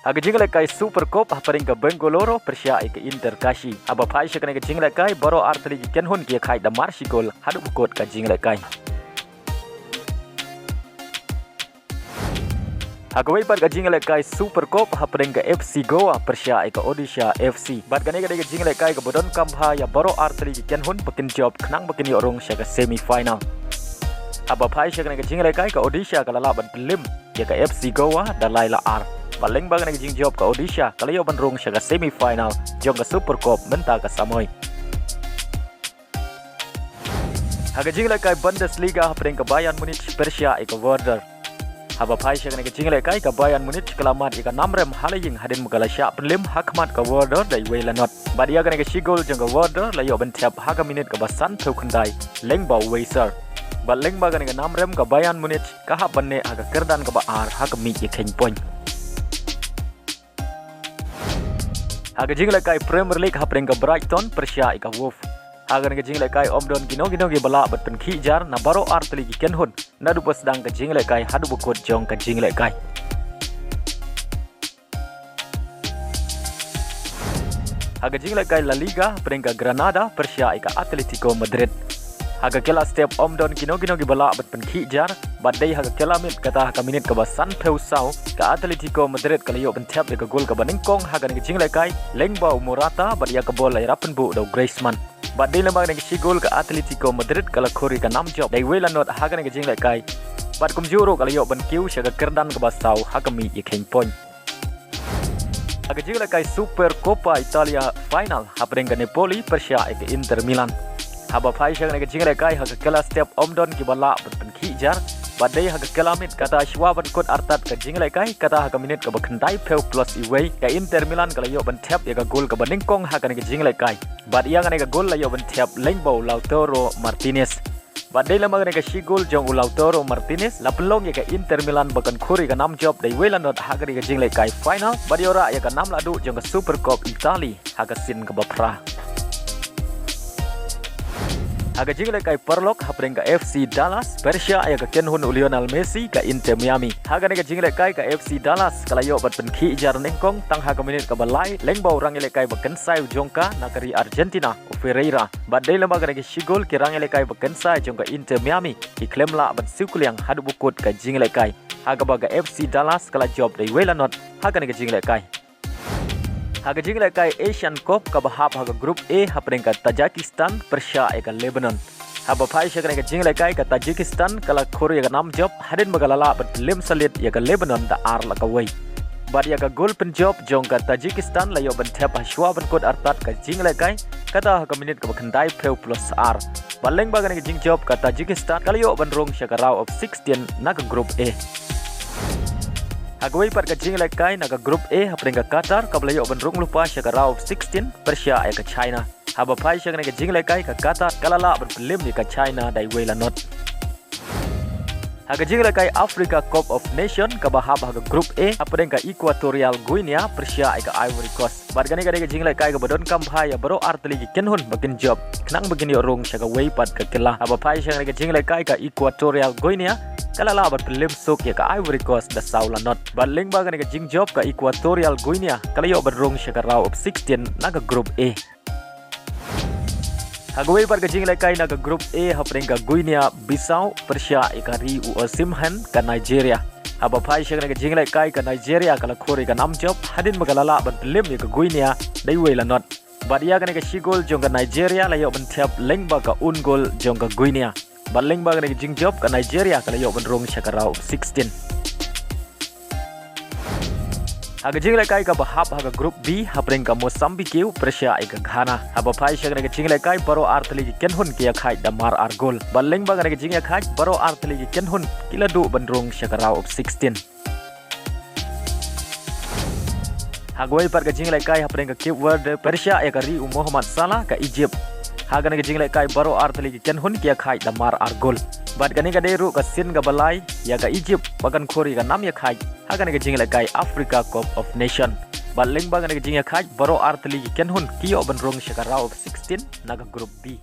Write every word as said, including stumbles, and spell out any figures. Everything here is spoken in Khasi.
Ha ka jinglehkai Super Cup hapdeng ka Bengaluru pyrshah ïa ka Inter Kashi. Haba phai sha kane ka jinglehkai baroh artylli ki kynhun ki ïakhaid da mar shi gol haduh ba kut ka jinglehkai. Ha kawei pat ka jinglehkai Super Cup hapdeng ka F C Goa pyrshah ïa ka Odisha F C. Bad kane ka dei ka jinglehkai kaba donkam bha ïa baroh artylli ki kynhun ba kin jop khnang ba kin ïoh rung sha ka semi final. Haba phai sha kane ka jinglehkai ka Odisha ka la lah ban pynlem ïa ka F C Goa da lai la ar. Bad lyngba kane ka jingjop ka Odisha ka la ïoh ban rung sha ka semi final jong ka Super Cup mynta ka samoi. Ha ka jinglehkai Bundesliga hapdeng ka Bayern Munich pyrshah ïa ka Werder. Haba phai sha kane ka jinglehkai ka Bayern Munich ka la mad ïa ka namrem ha la ïing hadien ba ka la shah pynlem ha khmat ka Werder da iwei la not. Bad ïa kane ka shi gol jong ka Werder la ïoh ban thep ha ka minit kaba sanphew khyndai lyngba u Weiser. Bad lyngba kane ka namrem ka Bayern Munich ka hap ban neh ha ka kyrdan kaba ar ha ka miej ïakheiñ point. Ha ka jinglehkai Premier League hapdeng ka Brighton pyrshah ïa ka Wolves. Ha kane ka jinglehkai ym don kino kino kiba lah ban pynkhih jar na baroh artylli ki kynhun naduh ba sdang ka jinglehkai haduh ba kut jong ka jinglehkai. Ha ka jinglehkai La Liga hapdeng ka Granada pyrshah ïa ka Atletico Madrid. Ha ka kylla step ym don kino kino kiba lah ban pynkhih jar, bad dei ha ka kylla miet kata ha ka minit kaba sanphew saw ka Atletico Madrid ka la ïoh ban thep ïa ka gol kaba nyngkong ha kane ka jinglehkai lyngba u Morata bad ïa ka bol la ïarap pynbuh da u Griezmann. Bad dei lyngba kane ka shi gol ka Atletico Madrid ka la khur ïa ka namjop da iwei la not ha kane ka jinglehkai. Bad kumjuh ruh ka la ïoh ban kiew sha ka kyrdan kaba saw ha ka miej ïakheiñ point. Ha ka jinglehkai Super Coppa Italia final hapdeng ka Napoli pyrshah ïa ka Inter Milan. Haba phai sha kane ka jinglehkai ha ka kylla step ym don kiba lah ban pynkhih jar, bad dei ha ka kylla miet kata shuwa ban kut artat ka jinglehkai kata ha ka minit kaba khyndaiphew plus iwei ka Inter Milan ka la ïoh ban thep ïa ka gol kaba nyngkong ha kane ka jinglehkai. Bad ïa kane ka gol la ïoh ban thep lyngba u Lautaro Martinez. Bad dei lyngba kane ka shi gol jong u Lautaro Martinez la pynlong ïa ka Inter Milan ba kan khur ïa ka namjop da iwei la not ha kane ka jinglehkai final bad ïoh rah ïa ka nam lahduh jong ka Super Cup Italy ha ka sien kaba phra. Ha ka jinglehkai paralok hapdeng ka F C Dallas pyrshah ïa ka kynhun u Lionel Messi ka Inter Miami. Ha kane ka jinglehkai ka F C Dallas ka la ïoh ban pynkhih jar nyngkong tang ha ka minit kaba lai lyngba u rangïalehkai ba kynsai u jong ka na ka ri Argentina u Ferreira. Bad dei lyngba kane ka shi gol ki rangïalehkai ba kynsai jong ka Inter Miami ki khlem lah ban siew kylliang haduh ba kut ka jinglehkai, ha kaba ka F C Dallas ka la jop da iwei la not ha kane ka jinglehkai. Ha ka jinglehkai Asian Cup kaba hap ha ka Group A hapdeng ka Tajikistan pyrshah ïa ka Lebanon. Haba phai sha kane ka jinglehkai ka Tajikistan ka la khur ïa ka namjop hadien ba ka la lah ban pynlem salit ïa ka Lebanon da ar la kawei. Bad ïa ka gol pynjop jong ka Tajikistan la ïoh ban thep ha shuwa ban kut artat ka jinglehkai kata ha ka minit kaba khyndaiphew plus ar. Bad lyngba kane ka jingjop ka Tajikistan ka la ïoh ban rung sha ka round of sixteen na ka Group A. Ha kawei pat ka jinglehkai na ka Group A hapdeng ka Qatar kaba la ïoh ban rung lypa sha ka round of sixteen pyrshah ïa ka China. Haba phai sha kane ka jinglehkai ka Qatar ka la lah ban pynlem ïa ka China da iwei la not. Ha ka jinglehkai Africa Cup of Nation kaba hap ha ka Group A hapdeng ka Equatorial Guinea pyrshah ïa ka Ivory Coast. Bad kane ka dei ka jinglehkai kaba donkam bha ïa baroh artylli ki kynhun ba kin jop khnang ba kin ïoh rung sha kawei pat ka kylla. Haba phai sha kane ka jinglehkai ka Equatorial Guinea ka la lah ban pynlem suk ïa ka Ivory Coast da saw la not. Bad lyngba kane ka jingjop ka Equatorial Guinea ka la ïoh ban rung sha ka round of sixteen na ka Group A. Ha kawei pat ka jinglehkai na ka Group A hapdeng ka Guinea Bissau pyrshah ïa ka ri u Osimhen ka Nigeria. Haba phai sha kane ka jinglehkai ka Nigeria ka la khur ïa ka namjop hadien ba ka la lah ban pynlem ïa ka Guinea da iwei la not. Bad ïa kane ka shi gol jong ka Nigeria la ïoh ban thep lyngba ka own goal jong ka Guinea. Bad lyngba kane ka jingjop ka Nigeria ka la ïoh ban rung sha ka round of sixteen. Ha ka jinglehkai kaba hap ha ka Group B hapdeng ka Mozambique pyrshah ïa ka Ghana. Haba phai sha kane ka jinglehkai baroh artylli ki kynhun ki ïakhaid da mar ar gol. Bad lyngba kane ka jingïakhaid baroh artylli ki kynhun ki la duh ban rung sha ka round of sixteen. Ha kawei pat ka jinglehkai hapdeng ka Cape Verde pyrshah ïa ka ri u Mohamed Salah ka Egypt. Ha kane ka jinglehkai baroh artylli ki kynhun ki ïakhaid da mar ar gol. Bad kane ka dei ruh ka sien kaba lai ïa ka Egypt ba kan khur ïa ka nam ïakhaid ha kane ka jinglehkai Africa Cup of Nation. Bad lyngba kane ka jingïakhaid baroh artylli ki kynhun ki ïoh ban rung sha ka round of sixteen na ka Group B.